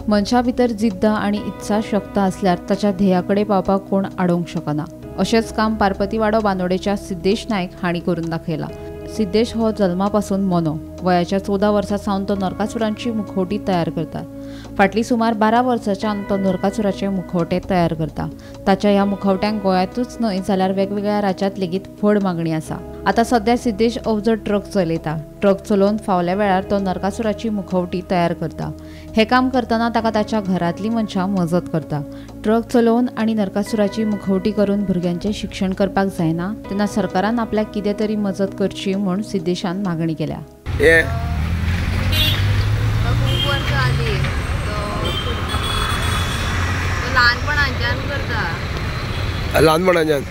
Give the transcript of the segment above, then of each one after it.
मनशा भितर जिद्द आनी इत्सा शक्त आसल्यार ताच्या ध्येया कडेन पावपाक कोण आडोवंक शकना. अशेंच काम पार्वतीवाडो बांदोडेच्या सिद्धेश नायक हांणी करून दाखयला. सिद्धेश हो जल्मापासून मोनो. वयाच्या 14 वर्सां सावन तो नरकासुरांची मुखवटी तयार करता. फाटली सुमार 12 वर्सांच्यान तो नरकासुराचे मुखवटे तयार करता. ताच्या ह्या मुखवट्यांक गोंयांतूच न्हय जाल्यार वेगवेगळ्या राज्यांत लेगीत व्हड मागणी आसा. आतां सद्या सिद्धेश अवजड ट्रक चलयता. ट्रक चलोवन फावल्या वेळार तो नरकासुराची मुखवटी तयार करता. हें काम करतना ताका ताच्या घरांतलीं मनशां मजत करता. ट्रक चलोवन आनी नरकासुराची मुखवटी करून भुरग्यांचें शिक्षण करपाक जायना तेन्ना सरकारान आपल्याक कितें तरी मजत करची म्हूण सिद्धेशान मागणी केल्या. ल्हानपणाच्यान करता. ल्हानपणाच्यान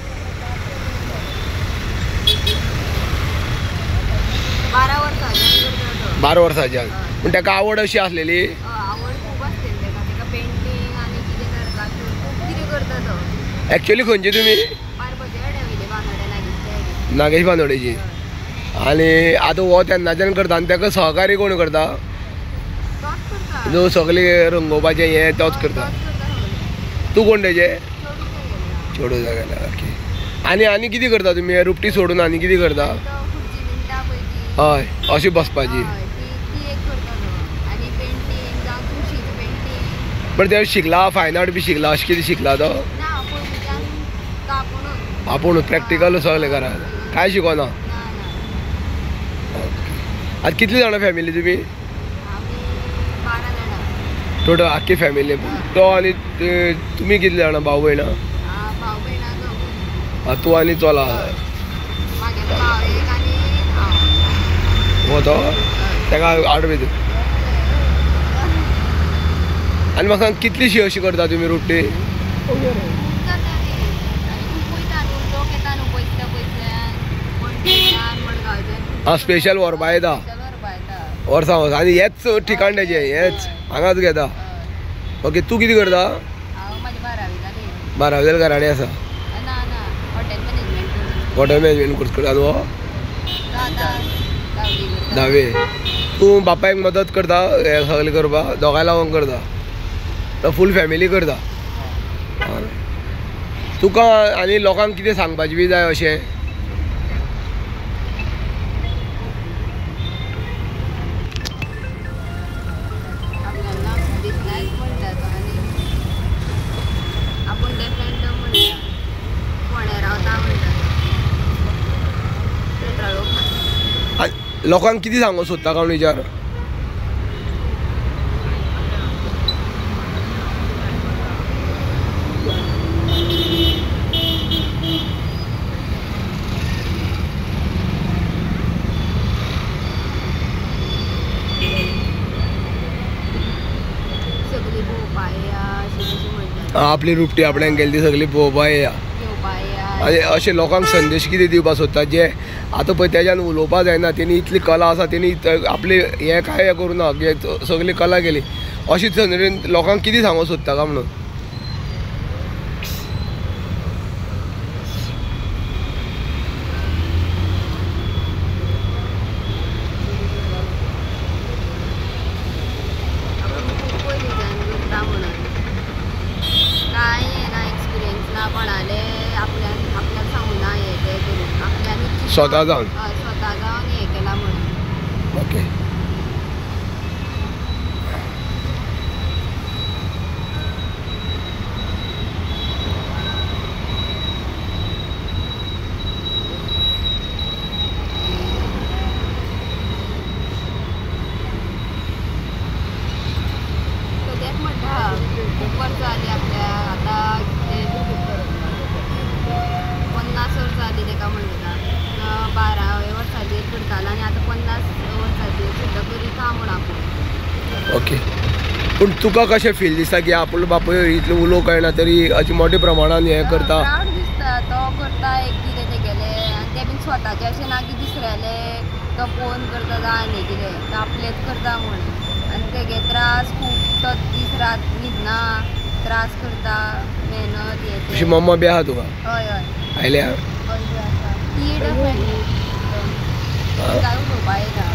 12 वर्सांच्यान करता. 12 वर्सांच्यान. पूण ताका आवड अशी आसलेली? आवड खूब आसलेली ताका. ताका पेंटींग आनी कितें नरकासूर खूब कितें करता तो. एक्चुअली खंयची तुमी? पार्वतीवाड्या वयली बांदोड्या नागेश बांदोडेची. आनी आतां हो तेन्नाच्यान करता आनी ताका सहकार्य कोण करता? तोच करता. जो सगळे रंगोवपाचें हें तोच करता. तूं कोण तेजे? चेडूं जागेले. ओके. आनी आनी कितें करता तुमी? रुपटी सोडून आनी कितें करता? हय, अशी बसपाची. पण ते शिकला फायन आर्ट बी शिकला अशें कितें शिकला तो? आपूण प्रॅक्टिकल सगळें घरा कांय शिकोना. आतां कितली जाणां फॅमिली तुमी? टोटल आख्खी फॅमिली. तो आनी तुमी कितली जाणां भाव भयणां? तूं आनी चोला. हो तो ताका आड भितर. आनी म्हाका सांग कितलीशी अशी करता तुमी रोटी? आं, स्पेशल व्हरपा येता वर्सां वर्सां. आनी हेच ठिकाण तेजें, हेच हांगाच घेता. ओके. तूं कितें करता? 12वी जाली. घरा कडेन आसा. हॉटेल मॅनेजमेंट कोर्स करता. आनी हो 10वी. तूं बापायक मदत करता हें सगळें करपाक? दोगांय लागून करता? फूल फॅमिली करता. तुका आनी लोकांक कितें सांगपाचें बी जाय अशें? लोकांक कितें सांगूंक सोदता काय विचार? आपली रुपटी आपल्यान केली ती सगळी पळोवपा येया. आनी अशें लोकांक संदेश कितें दिवपाक सोदता जे आतां पळय तेज्यान उलोवपाक जायना, तेणी इतली कला आसा, तेणी आपली हें कांय हें करूं ना, सगळी कला केली, अशी नदरेन लोकांक कितें सांगूंक सोदता काय म्हणून? स्वता जावन स्वता जावन हें केलां म्हणून. ओके. तेच म्हणटा खूब वर्सां जालीं आपल्या, आतां 50 वर्सां जालीं ताका म्हणटा. 12 वर्साचेर करतालो आनी आतां 50 वर्साचेर सुद्दां करीत म्हूण आपूण. ओके. पूण तुका कशें फील दिसता की आपूण बापूय इतलें उलोवंक कळना तरी अशें मोठ्या प्रमाणान हें करता? प्रावड दिसता. तो करता एक कितें तेगेलें आनी तें बीन स्वताचें अशें ना की दुसऱ्यालें तो पळोवन करता जावं आनी कितें, तो आपलेंच करता म्हूण. आनी तेगे त्रास खूब, तो दीस रात न्हिदना, त्रास करता, मेहनत हें अशी. मम्मा बी आसा तुका? हय हय. आयल्या? हय आसा. ती डेफिनेटली काय उलोवपा येना.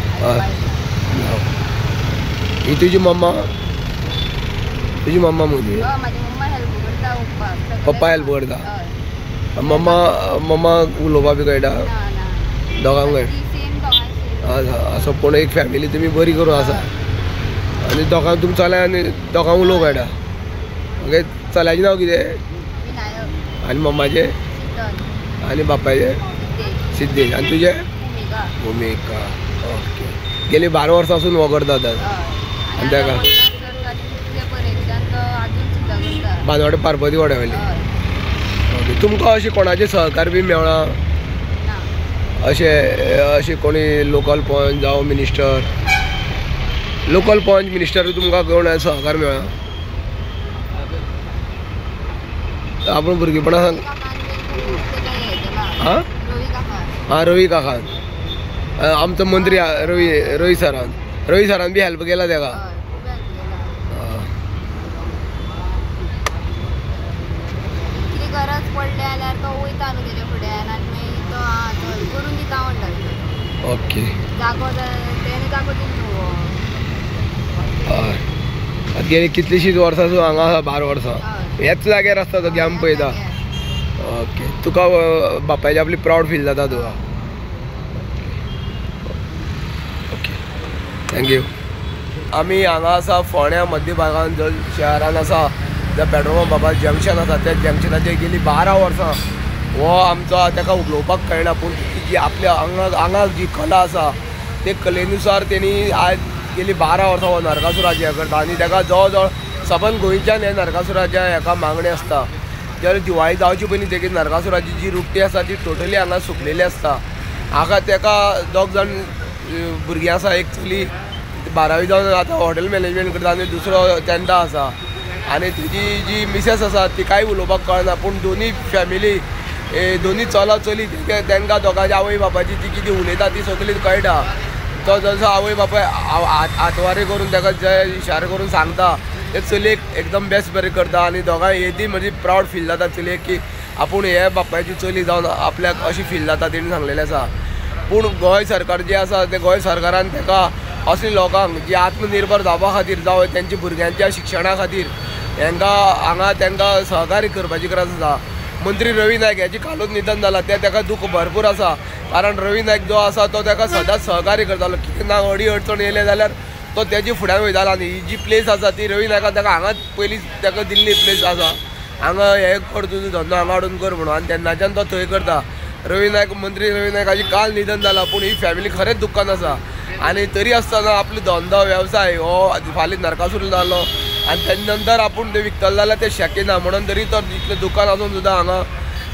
ही तुजी मम्मा? तुजी मम्मा मुगी? म्हाजी मम्मा हेल्प करता पप्पा. पप्पा हेल्प करता. मम्मा मम्मा उलोवपा बी कळटा? दोगांक कळटा. असो पूण एक फॅमिली तुमी बरी करून आसा आनी दोगांक तुमी चल्या आनी दोगांक उलोवंक कळटा. ओके, चल्याचें नांव कितें आनी मम्माचें आनी बापायचें? सिद्धेश. आनी तुजें? भुमिका. ओके, गेली 12 वर्सां पासून हो करता आतां. आनी ताका बांदोडे पार्वती वाड्या वयली. ओके, तुमकां अशें कोणाचें सहकार बी मेळ्ळां अशें अशें कोणी लोकल पंच जावं मिनिस्टर? लोकल पंच मिनिस्टर तुमकां कोण सहकार मेळ्ळा? आपूण भुरगेपणा सांग. हां हां, रवी काकान, आमचो मंत्री रवी रवी सरान, रवी सरान बी हेल्प केला तेका. गरज पडली जाल्यार तो वयता न्हू तेज्या फुड्यान आनी मागीर तो चल करून दिता म्हणटा. ओके, जागो तेणे जागो दिलो न्हू. हय, आतां गेली कितलीशींच वर्सां सुद्दां हांगा आसा, 12 वर्सां ह्याच जाग्यार आसता तो गॅम पळयता. ओके, तुका बापायची आपली प्रावड फील जाता तुका? Okay, thank you. आमी हांगा आसा फोंड्या मध्य भागान, जो शहरान आसा, ज्या पेट्रोल पंप बाबा जंक्शन आसा त्या जंक्शनाचेर गेली 12 वर्सां हो आमचो ताका उलोवपाक कळना, पूण जी आपल्या आंगाक आंगाक जी कला आसा ते कलेनुसार तेणी आज गेली 12 वर्सां हो नरकासुराचें हें करता आनी ताका जवळ जवळ सबंद गोंयच्यान हे नरकासुराच्या हेका मागणी आसता. जेन्ना दिवाळी जावची पयलीं तेगी नरकासुराची जी रुपटी आसा ती टोटली हांगा सुकलेली आसता. हांगा ताका दोग जाण भुरगीं आसा, एक चली 12वी जावन आतां हॉटेल मॅनेजमेंट करता आनी दुसरो 10th आसा आनी तेजी जी मिसेस आसा ती कांय उलोवपाक कळना, पूण दोनी फॅमिली दोनी चलो चली तांकां दोगांच्या आवय बापायची ती कितें उलयता ती सगळी कळटा. तो जसो आवय बापाय हातवारे करून ताका जे इशारे करून सांगता ते चलयेक एकदम बेस्ट बरें करता आनी दोगांय येदी म्हणजे प्रावड फील जाता चलयेक की आपूण हे बापायची चली जावन आपल्याक अशी फील जाता तेणी सांगलेलें आसा. पूण गोंय सरकार जें आसा तें गोंय सरकारान ताका असले लोकांक जी आत्मनिर्भर जावपा खातीर जावं तेंच्या भुरग्यांच्या शिक्षणा खातीर हेंकां हांगा तांकां सहकार्य करपाची गरज आसा. मंत्री रवी नायक हेजें कालूच निधन जालां तें ताका दूख भरपूर आसा, कारण रवी नायक जो आसा तो ताका सदांच सहकार्य करतालो. कितें ना अडी अडचण येयलें जाल्यार तो तेजे फुड्यान वयतालो आनी ही जी प्लेस आसा ती रवी नायकान ताका हांगाच पयलीं ताका दिल्ली प्लेस आसा, हांगा हें कर तुजो धंदो हांगा हाडून कर म्हणून, आनी तेन्नाच्यान तो थंय करता. रवी नायक मंत्री रवी नायकाचें काल निधन जालां, पूण ही फॅमिली खरेंच दुख्खान आसा आनी तरी आसतना आपलो धंदो वेवसाय हो फाल्यां नरकासूर जालो आनी तेजे नंतर आपूण ते विकतलो जाल्यार तें शक्य ना म्हणून तरी तो इतलें दुकान आसून सुद्दां हांगा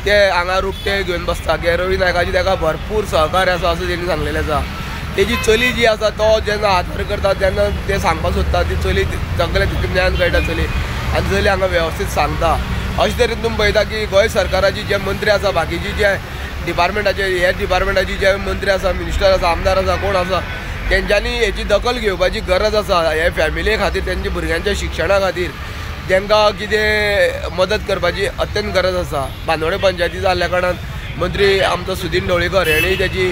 ते हांगा रुपटे घेवन बसता. की रवी नायकाची ताका भरपूर सहकार्य आसा असो तेणी सांगलेलें आसा. तेजी चली जी आसा तो जेन्ना हातवार करता तेन्ना ते सांगपाक सोदता, ती चली सगळें तितलें ज्ञान कळटा चली आनी चली हांगा वेवस्थीत सांगता. अशें तरेन तुमी पळयता की गोंय सरकाराची जे मंत्री आसा, बाकीची जे डिपार्टमेंटाचे हे डिपार्टमेंटाची जे मंत्री आसा, मिनिस्टर आसा, आमदार आसा, कोण आसा, तेंच्यांनी हेची दखल घेवपाची गरज आसा. हे फॅमिली खातीर, तेंच्या भुरग्यांच्या शिक्षणा खातीर तांकां कितें मदत करपाची अत्यंत गरज आसा. बांदोडे पंचायती जाल्ल्या कारणान मंत्री आमचो सुदीन ढवळीकर हेणी तेजी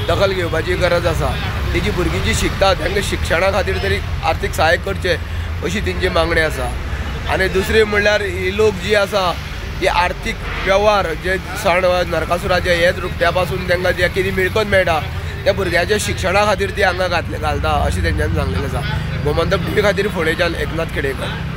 दखल घेवपाची गरज आसा. तेजी भुरगीं जी शिकता तांकां शिक्षणा खातीर तरी आर्थीक सहाय्य करचें अशी तेंची मागणी आसा. आनी दुसरी म्हणल्यार ही लोक जी आसा ही आर्थीक वेव्हार जे सण नरकासुराचे हेच रुपट्या पासून तांकां जे कितें मिळकत मेळटा त्या भुरग्याच्या शिक्षणा खातीर ती हांगा घालता अशें तेंच्यांनी सांगलेलें आसा. गोमंतक टीव्ही खातीर फोंडेच्यान एकनाथ खेडेकर.